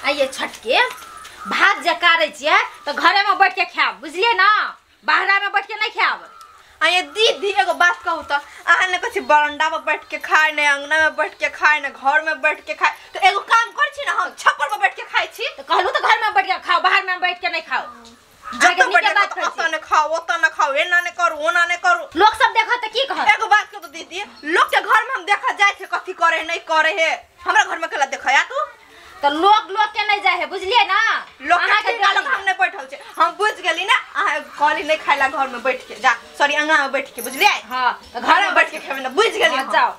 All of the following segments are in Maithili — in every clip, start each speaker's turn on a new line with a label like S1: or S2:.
S1: आइए छठ के भात जे कारै छियै त घरे में बैठ के खायब, बुझलियै ना? बाहरा में बैठ के नहीं खायब।
S2: आइए दीदी एगो बात कहू त अहाँ ने कथी बरंडा पर बैठ के खाय ने अंगना में बैठ के खाय ने घर में बैठ के खाय, तो एगो काम कर छी ना, हम छप्पर पर बैठ के खाय छी।
S1: त कहलू त घर में बैठ के खाओ, बाहर में बैठ के नहीं खाओ।
S2: जत बैठ के ओत ने खाओ ओत ने खाओ, एना ने करू ओना ने करू,
S1: लोग सब देखत त की कहत?
S2: एगो बात कहू दीदी, लोग के घर में हम देखा जाय छै कथी करे नहीं करे है, हमरा घर में केला देखया तू?
S1: त लोग लोग के नहीं जाय है, बुझलियै ना?
S2: लोग के गालक हम नहीं बैठल छै, हम बुझ गेली ना। अहाँ कहली नहीं खाइला घर में बैठ के, जा सॉरी अंगना में बैठ के, बुझलियै?
S1: हां
S2: घर में बैठ के खेबै ना, बुझ गेली?
S1: हां जाओ।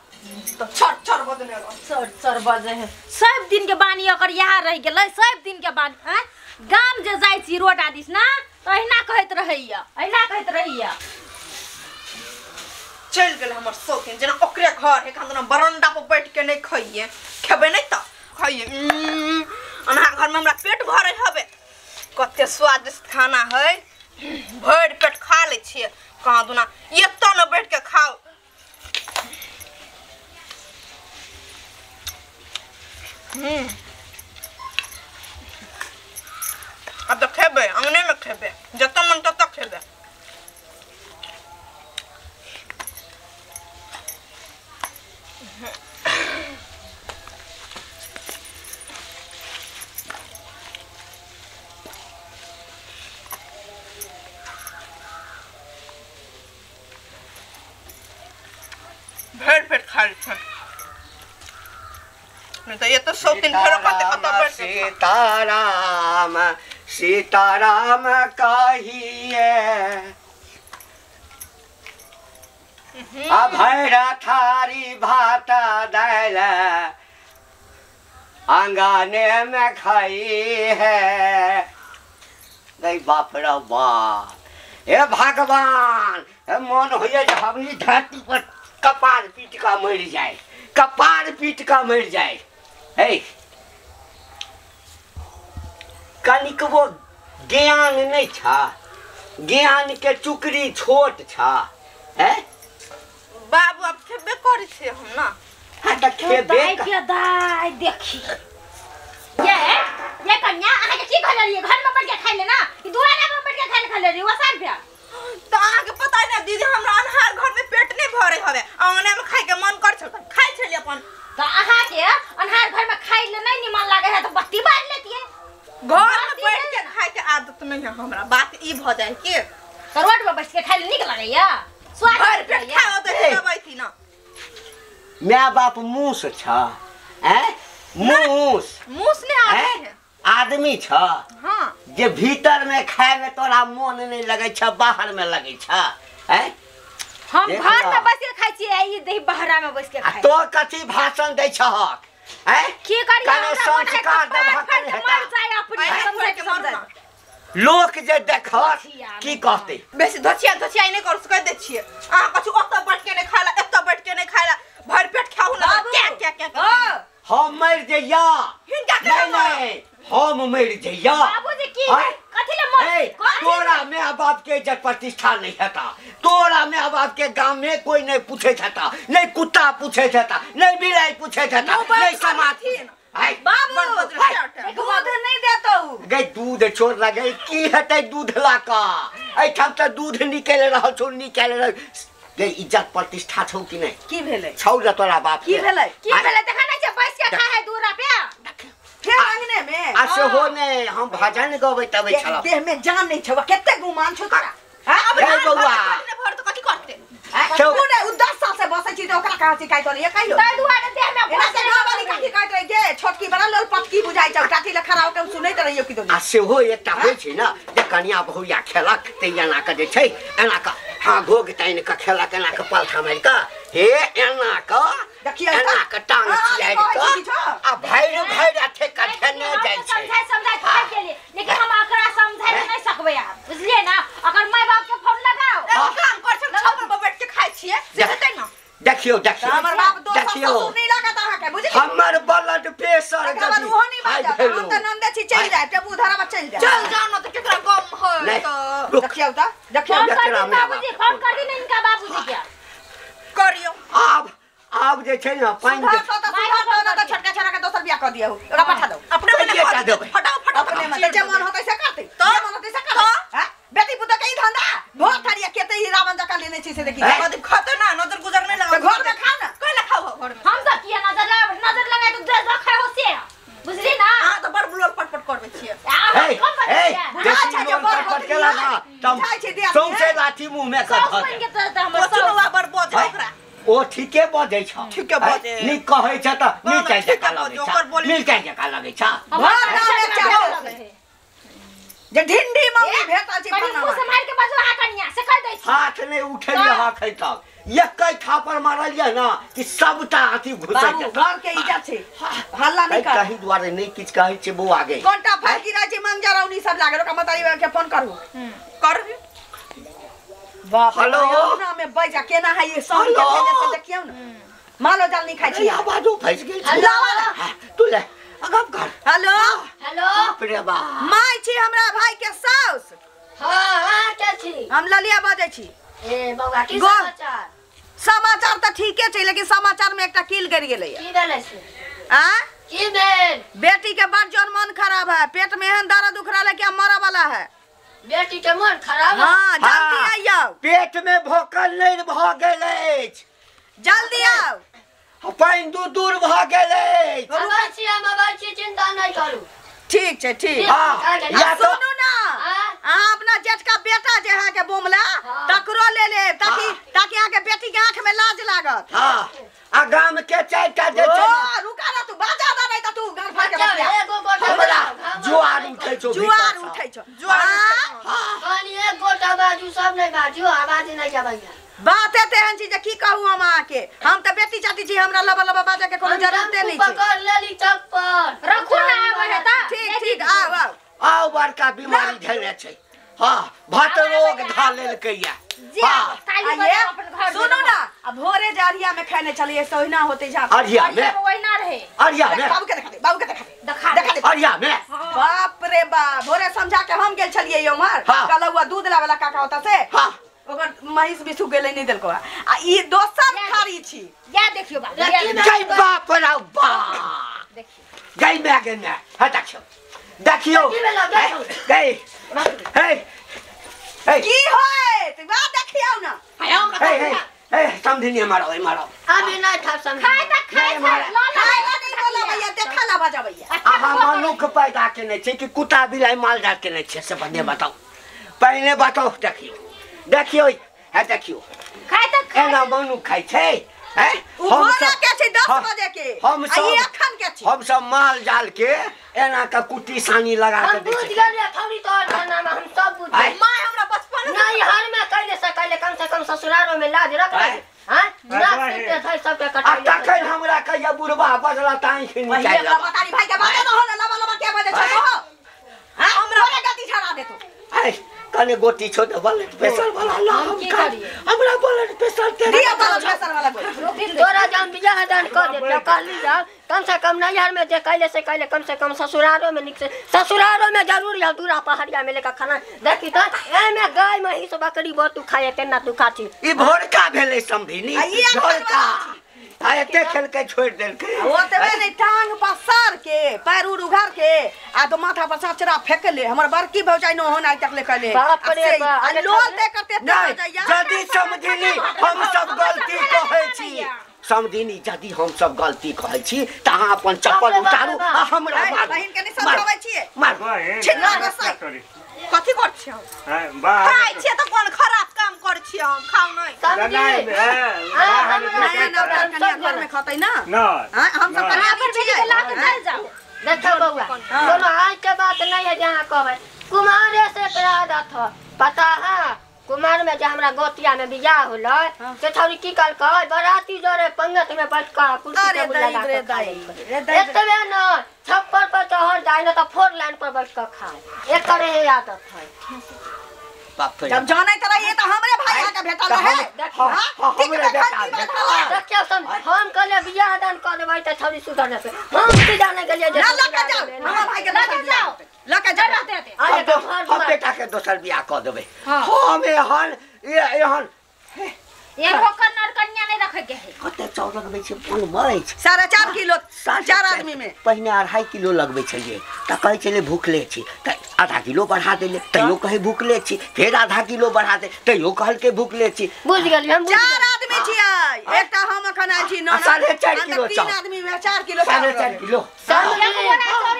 S2: त छर छर बजने
S1: छर छर बजे है। सब दिन के बानी ओकर यहाँ रह गेलै, सब दिन के बानी। हैं गाम जे जाय छी रोड आदिस ना त अहिना कहैत रहैया, अहिना कहैत रहैया।
S2: चल गेल हमर शौकीन, जेना ओकरे घर है, खान बरंडा पर बैठ के नहीं खइए, खेबै नहीं त खाइए। अहाँ घर में हमरा पेट भरे हबे, कते स्वादिष्ट खाना है, भरि पेट खा लै छियै। कहाँ दुना एतऽ न बैठ के खाओ। अब तऽ खेबै अंगने में खेबै, जतऽ मन ततऽ खेबै। भरि पेट खा लै छै, नहीं तो ये तो शौकीन फेरो कते कते बैठ के।
S3: सीताराम सीताराम कहिए अभैरा थारी भात दाल अंगने में खाई है। गई बाप रे बाप, हे भगवान, हे मन होइए जे हम ई धरती पर कपार पीट का मर जाए, कपार पीट का मर जाए। हे कनिकबो ज्ञान नहीं छा, ज्ञान के चुकरी छोट छा। हैं
S2: बाबू अब खेबे करै छियै हम ना।
S3: हां त खेबे
S1: के दाइ देखी ये कन्या अहाँ के की कहलियै? घर में बैठ के खाइ ले ना, ई दुआरा पर बैठ के खाइ ले खाइ ले ओसार पे।
S2: त अहाँ के पता नै दीदी, हमरा अन्हार घर में पेट नहीं भरे हवे, अंगना में खाइ के मन कर छल खाइ छलियै अपन।
S1: त अहाँ के अन्हार घर में खाइ ले नहीं निमन लागे है त बत्ती बार लेतियै।
S2: घर में बैठ के खाइ के आदत नहीं है हमरा, बात ई भ जाय के
S1: त रोड पर बैठ के खाइ ले नीक लागैया, स्वाद
S2: भर पेट खाओ त हेबै थी ना।
S3: My बाप मूस छ, हैं मूस
S2: मूस ने आदमी है,
S3: आदमी छ।
S2: हां
S3: जे भीतर में खाए में तोरा मन नहीं लगै छ, बाहर में लगै छ। हैं
S1: हम घर में बैठ के खाइ छियै, ई दही बाहरा में बैठ के खाइ।
S3: तो कथी भाषण दै छहक? हैं
S1: की करी?
S3: कने संस्कार दबहक नहीं हेता,
S1: मर जाय अपने समझै के समझै।
S3: लोक जे देखत की कहतै?
S2: बेसी धोचिया धोचिया नहीं कर सकै दै छियै अहाँ, कछु ओतऽ बैठ के नहीं खाइला एतऽ बैठ के नहीं खाइला, भरि पेट खाउ ना। क्या क्या क्या
S3: हम मर जइया?
S2: हिनका
S3: नहीं नहीं हम मर जइया।
S1: बाबूजी की कथि ले मर?
S3: तोरा my बाप के इज्जत प्रतिष्ठा नहीं हेता, तोरा my बाप के गांव में कोई नहीं पूछे हेता, नहीं कुत्ता पूछे हेता, नहीं बिलाई पूछे हेता, नहीं समाज।
S2: बाबू दूध नहीं देतौ
S3: गई, दूध छोड़ लगे की हेतै दूध ला का? एहिठाम त दूध निकलि रहल छौ, निकलि रहल गई। इज्जत प्रतिष्ठा छौ कि नहीं?
S2: की भेलै
S3: छौ रे तोरा बाप
S2: की भेलै?
S1: की भेलै देखा नहीं छै बैस के खाय है दूरा पे
S2: फेर अंगने में।
S3: आ सेहो ने हम भजन गबैत अबै छलौ,
S2: देह में जान नहीं छौ, कते गुमान छौ तोरा? हां अब
S3: बौआ
S2: भर त कथि करते? तू ने उ 10 साल से बसै छी त ओकरा कहां शिकायत होलै? कहियो
S1: तै दुआरे देह में
S2: एना से गाँव कथि कहैत रही गे, छोटकी बड़ा लोल पटकी बुझाइ छौ, काठी ले खड़ा होके सुनैत रहियो की
S3: आ सेहो एकटा होइ छै ना जे कनिया बहुया खेलक त एना के जे छै एना के, हां घोघ तानि के खेलक, एना के पलथा मारि के, हे एना के
S2: देखियो
S3: एना के टांग चियारि के आ भरि भरि अथे कठने जाइ छै।
S1: समझाइ समझाइ खाइ के लिए, लेकिन हम एकरा समझाइ नहीं सकबै आब, बुझलियै ना? अगर my बाप के फोन लगाओ,
S2: एगो काम कर छ, छप्पर पर बैठ के खाइ छियै से हेतै ना।
S3: देखियो देखियो
S2: हमर बाप दोसर
S3: देखियो
S2: ससुर नहीं लागत अहाँ के, बुझलियै?
S3: हमर ब्लड प्रेशर
S2: तकर बाद ओहो नहीं बाजत, हम त नंदे छी, चलि जाय टेबू धराबा, चलि जाय, चल जाओ न त केकरा गम होय त। देखियौ त देखियौ
S1: फोन कर दी बाबूजी, फोन कर दी ने इनका बाबूजी के
S2: करियौ।
S3: आब आब जे छै ना पानि
S2: सुधार त सुधार त छोटका छोरा के दोसर बियाह क दियौ, ओकरा पठा दौ अपने मने।
S3: चीरिए टा देबै
S2: फटाफट
S4: अपने मत जे मन होतै से करतै जे मन होतै से करतै हां बेटी पुतोह के ई धंधा भोर थारिया केते ई रावण जका लेने छै से देखी
S2: कदी खते ना नजर गुजर नहीं लगा
S4: घर में खा ना
S2: कैला खाओ घर में
S1: हम सब किया नजर नजर लगाए तो दे रखे हो से बुझली ना
S2: हां त बड़ बुलल पटपट करबै छियै
S3: ए ए अच्छा जे बड़ पटपट के लगा तम सौंसे लाठी मुंह में कर
S1: धर
S2: हमर सुनवा बड़ बजे ओकरा
S3: ओ ठीके बजै छ
S2: ठीके बजै
S3: नी कहै छ त मिरचाइ जका लगै छ मिरचाइ जका लगै छ
S4: जे ढिंढी मौगी भेटल छै
S1: कनी मुंह सम्हार के बजो हा कनिया से कह दै छी
S3: हाथ नै उठेलियै हा खै तक एकै थापर मारलियै ना कि सबटा अथी घुसै
S4: बाबू घर के इज्जत छै हल्ला नै कर
S3: कहीं दुआरे नै किछ कहै छै बौआ गे
S4: कोनटा फाकी रहै छै मंगजरौनी सब लागल ओकरा मतारी के फोन करू
S2: कर
S4: बाप
S3: हेलो
S4: ना में बैजा केना है ये सब के भेजे से देखियौ ना मालो जाल नहीं खाइ छी
S3: आवाजो फंस गेल छै तू ले अगप कर
S4: हेलो
S5: हेलो
S3: बाप रे बाप
S4: my छी हमरा भाई के साउस
S5: हां हां के छी
S4: हम ललिया बजै छी
S5: ए बौआ की समाचार
S4: समाचार त ठीके छै लेकिन समाचार में एकटा कील गड़ गेलै
S5: की भेलै से
S4: आ
S5: की भेल
S4: बेटी के बड़ जोर मन खराब है पेट में एहन दर्द उख रहल है कि मरे वाला है
S5: बेटी के मन खराब है
S4: हां जल्दी आइयो
S3: पेट में भोकल नहीं भ गेल अछि
S4: जल्दी आओ
S3: पानि दूर दूर भ गेल अछि
S5: अबै छी हम अबै छी चिंता नहीं करू
S4: ठीक छै ठीक
S3: हां
S4: या सुनू ना अहाँ अपना जेठका बेटा जे अहाँ के बोमला तकरो ले ले ताकि ताकि अहाँ के बेटी के आंख में लाज लागत
S3: हां आ गाम के चारिटा जे छै
S4: ओ रुका ना तू बाजा दा नहीं त तू गाल फाड़ के बतिया
S5: एगो गोटा
S3: हमरा जुआर उठै छौ
S4: जुआर उठै छौ
S2: जुआर
S5: कहली एक गोटा बाजू सब नहीं बाजू आवाज नहीं जाबैया
S4: बाते तेहन छी जे की कहू हम अहाँ के हम त बेटी चाटी छी हमरा लबा लबा बाजा के कोनो जरूरते नहीं छै
S5: पकड़ लेली चप्पल
S1: रखू ना आबै है त
S4: ठीक ठीक आओ आओ
S3: आओ बड़का बीमारी धेने छै हां भात रोग धा लेलकै या
S1: हां ताली बजाओ अपन घर
S4: सुनू ना आ भोरे जे अरिया में खाने चलिए से ओहिना होते जा
S3: अरिया में
S1: ओहिना रहे
S3: अरिया में
S4: बाबू के देखा दे बाबू के देखा दे
S1: देखा
S4: देखा दे
S3: अरिया में
S4: बाप रे बाप भोरे समझा के हम गेल छलिए उमर कलौआ दूध लावे काका होता से
S3: हां
S4: ओकर महिष बिसु गेलै नहीं देलको आ ई दोसर थारी छी
S1: या देखियो बाप
S3: जय बाप रे बाप
S1: देखियो
S3: जय मैं के मैं हा देखियो देखियो गई हे हे
S4: की होय त बा देखियो ना
S3: हे हे हे समझिनी मारो ए मारो
S5: अभी नहीं था समझ
S1: खाय त खाय
S4: ला ला नहीं बोला भैया देखा ला बजा भैया
S3: अहाँ मनुख पैदा केने छै कि कुत्ता बिलाई माल जाल केने छै से बने बताओ पहले बताओ देखियो देखियो है देखियो
S1: खाय त खाय
S3: एना मनुख खाय छै हैं
S4: हम सब के छै 10 बजे के
S3: हम सब
S4: ई अखन के छै
S3: हम सब माल जाल के एना के कुट्टी सानी लगा के
S5: हम बुझ गेलियै थोड़ी तोहर खाना में हम सब बुझ
S3: आय।
S2: माय हमरा बचपन
S5: नहीं हर में कैले से कैले कम से कम ससुरालो में लाज रख
S3: आय।
S5: हां ना से थई सब के
S3: आ
S5: कटाई
S3: तखन हमरा कहिया बुढ़बा बजला ताई
S4: पहिले
S3: निकालि
S4: हमरा मतारी भाई के बाजे न होले लबा लबा के बाजे छै
S3: आय।
S4: हो हां हमरा गति छड़ा दे तू
S3: आय कने गोटी छो त ब्लड प्रेशर वाला ला
S1: हम की करिए?
S3: हमरा ब्लड प्रेशर ते
S4: दिया ब्लड प्रेशर वाला गोली
S5: तोरा जब बियाह दान कर दे त कहली जा कम से कम नैहर में जे कैले से कैले कम से कम ससुरालो में निक से ससुरालो में जरूर या दूरा पहाड़िया में लेकर खाना देखी त एमे गाय महीस बकरी बहुत तू खाए तेना तू खाची
S3: ई भोरका भेलै समधिनी
S4: आ ई अखन
S3: भोरका आ एते खेलकै छोड़ि देलकै
S4: ओतबे नहीं टांग पसार के पैर उर उघार के आ तो माथा पर साचरा फेंकले हमर बड़की भौजाई न होन आइ तक ले कहले
S5: बाप रे बाप।
S4: आ लोल दे करते
S3: नहीं
S4: भौजाइया
S3: यदि समधिनी हम सब गलती कहै छी समधिनी यदि हम सब गलती कहै छी त अहाँ अपन चप्पल
S5: बाप रे बाप
S3: उतारू
S5: रे बाप।
S3: आ हमरा
S4: आइ,
S3: मारू
S4: बहिन के नहीं समझाबै छियै
S3: मारू
S4: छिन्ना गोसाई
S2: कथी कर छियै हम खाइ छियै तऽ कोन खराब काम कर छियै हम खाउ नहि
S5: समझी
S4: नया नवका कनिया घर में खतै ना हां हम सब कनिया
S1: अपन बेटी के ला के चल जाओ
S5: देखो बउआ कोनो आज के बात नहीं है जहाँ कहबै कुमारे से एकरा आदत हो पता है कुमार में जे हमरा गोतिया में बियाह होलै से छौरी की कहलकै बराती जोरे पंगत में बैठ कऽ कुर्सी
S4: अरे
S5: टेबुल
S4: दाई
S5: लगा
S4: रे
S5: कऽ
S4: दाई
S5: खाइ।
S4: रे दाई रे।
S5: एतबे न छप्पर पर चढ़ जाय न तऽ 4 लाइन पर बैठ कऽ खाय एकर हे आदत है
S3: बाप रे
S4: जब जानैत रहिए तऽ हमरे भाई आके भेटल रहे
S3: हाँ, हाँ,
S4: ठीक
S3: हमरे
S4: देखल
S3: बेटा
S4: की बात
S3: भेटल।
S4: हला।
S5: देखियौ सम हम कहलियै बियाह दान कऽ देबै तऽ छौरी सुधर जेतै हम की जाने गेलियै जे
S4: ना लऽ के जाओ
S5: ससुराल में ना।
S4: हमर भाई के
S1: लऽ के जाओ।
S4: लऽ के जाओ
S1: रहते रहते
S5: आ
S3: हम
S5: एकर
S3: तो-
S5: घर
S3: हम
S5: दुआर।
S3: बेटा के दोसर बियाह कऽ देबै हम एहन एहन
S1: ये भोकर नरकट कन्या नहीं रखे के है।
S3: कते चाउर लगबै छै मन मरै छै।
S4: 4.5 किलो 4 आदमी में।
S3: पहिने 2.5 किलो लगबै छलियै त कहै छलै भूखले छी, त आधा किलो बढ़ा देले तैयो कहै भूखले छी, फेर आधा किलो बढ़ा दे तैयो कहलकै भूखले छी।
S5: बुझ गेलियै हम।
S4: 4 आदमी छियै, एकटा हम अखन आयल छी
S3: 4.5 किलो
S4: 3 आदमी में 4 किलो
S3: 4.5 किलो।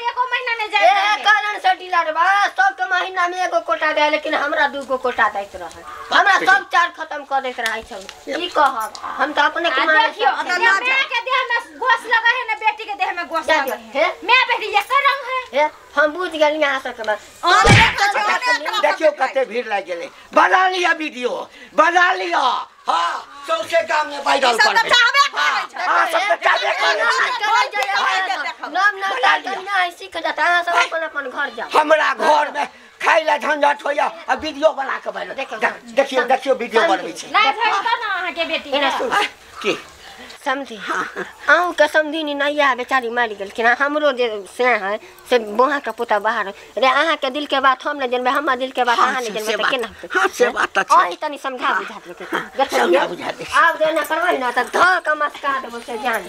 S1: एको महीना नहीं जाए
S5: ए कारण से डीलर बा सबके महीना में एगो कोटा दे, लेकिन हमरा 2 गो कोटा दैत रहे, हमरा सब 4 खत्म कर दैत रहे सब। की कहब हम त अपने के मारे
S1: देखियो मैं के देह में गोस लगा है ना बेटी के देह में गोस लगा है, मैं बेटी एक रंग है।
S5: हम बुझ गेली अहाँ सबके बात।
S3: देखियो कते भीड़ लागि गेलै, बना लिया वीडियो बना लिया। हां सौंसे गाम में वायरल कर दे। हां सब त चाहबे करै छै।
S5: नाम ना कन्या सीख जाता, अहाँ सब अपन अपन घर जाओ।
S3: हमरा घर में खाइ ला झंझट होइया आ वीडियो बना के वायरल। देखियो देखियो वीडियो बनबै छै।
S1: ना भेटत ना अहाँ के बेटी
S3: के
S5: समझी। अहूँ के समझी नहीं है बेचारी मरि गेलखिन, हमरो जे से है से बोहा के पोता बाहर रे। अहाँ के दिल के बात हम नहीं जानबै, हमर दिल के बात अहाँ नहीं जानबै त केना होतै?
S3: हां से बात त छै।
S5: अहीं तनी समझा बुझा देबै,
S3: समझा बुझा दे।
S5: आब देना करबै ना त धऽ के मस्का देबो से जान।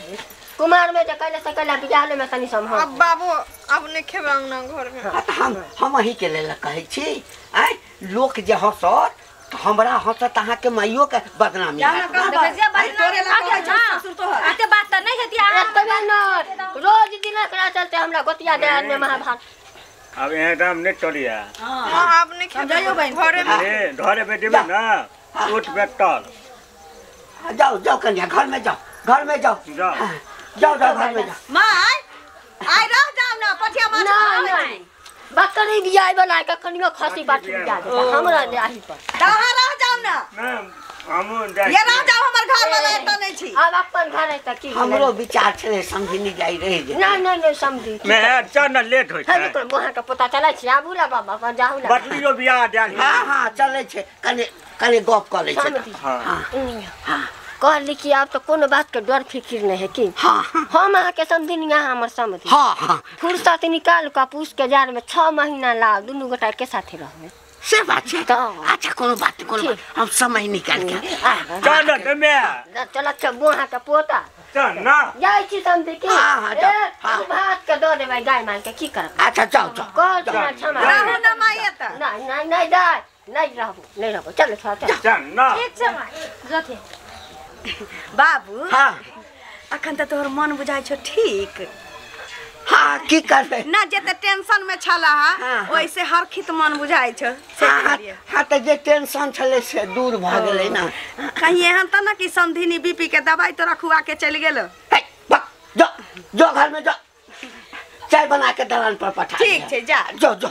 S5: कुमार में जे कैले से कैला बियाह में तनी समझ।
S2: अब बाबू अब नहीं खेबै अंगना घर में।
S3: हम अहीं के लेल कहै छी, आइ लोक जे हंसत हमरा हंसत अहाँ के माइयो के बदनामी।
S1: अते बात त नहीं हेती अहाँ
S5: रोज दिन एकरा चलते हमरा गोतिया दे में महाभारत।
S6: अब यहाँ दाम नहीं चलिया।
S2: हां अब नहीं खेबै घरे में।
S6: अरे घरे में देबै ना उठ बैठल।
S3: जाओ जाओ कन्या घर में जाओ, घर में जाओ, जाओ जाओ घर में जाओ।
S4: मां आइ रह जाओ ना पठिया माछ
S5: खाबै। बकरी बियाय बना के कनियो खसी बाटी बिया दे हमरा आही पर।
S4: अहाँ रह जाओ ना।
S6: ना हम जाय
S4: ये रह जाओ, हमर घर वाला एत नहीं छी।
S5: अब अपन घर है त की
S3: हमरो विचार छले समझनी जाई रही जे।
S5: नहीं नहीं नहीं समझी
S6: मैं चल ना लेट होय छै।
S5: हम तो वहां के पता चलै छी। आबू ला बाबा अपन जाहू ला
S6: बटलियो बियाह देल।
S3: हां हां चलै छै, कने कने गप क लै छै।
S6: हां
S5: हां कहली कि आप तो कोनो बात के डर फिकिर नहीं है कि
S3: हाँ
S5: हम अहाँ के समझी अहाँ हमर समझी।
S3: हाँ हाँ
S5: फुर्सत निकाल के पूछ के जार में 6 महीना ला दुनू गोटा के साथे रहबे
S3: से बात छै। अच्छा कोनो बात कोनो बात, हम समय निकाल के
S6: चल न मैं
S5: चल। अच्छा बोहा के पोता
S6: चल ना
S5: जाय छी समझी की।
S3: हां हां जाओ। हां
S5: भात के दऽ देबै गाय माल के की करब।
S3: अच्छा जाओ जाओ
S5: कह क्षमा
S4: रहू ना माय एत।
S5: नहीं नहीं नहीं जाय नहीं रहबो नहीं रहबो चल चल
S6: चल ना
S1: ठीक छै माय जथे
S4: बाबू।
S3: हाँ
S4: अखन त तोहर मन बुझाइ छौ ठीक।
S3: हाँ की करबै
S4: ना जते टेंशन में छला हा ओइसे हरखित मन बुझाइ छौ।
S3: हाँ त जे टेंशन छलै से दूर भ गेलै ना।
S4: कहीं एहन त ना कि समधिनी बीपी के दवाई तोरा खुआ के चलि गेल।
S3: जो जो घर में जो चाय बना के दलान पर पठा।
S4: ठीक छै जा
S3: जो जो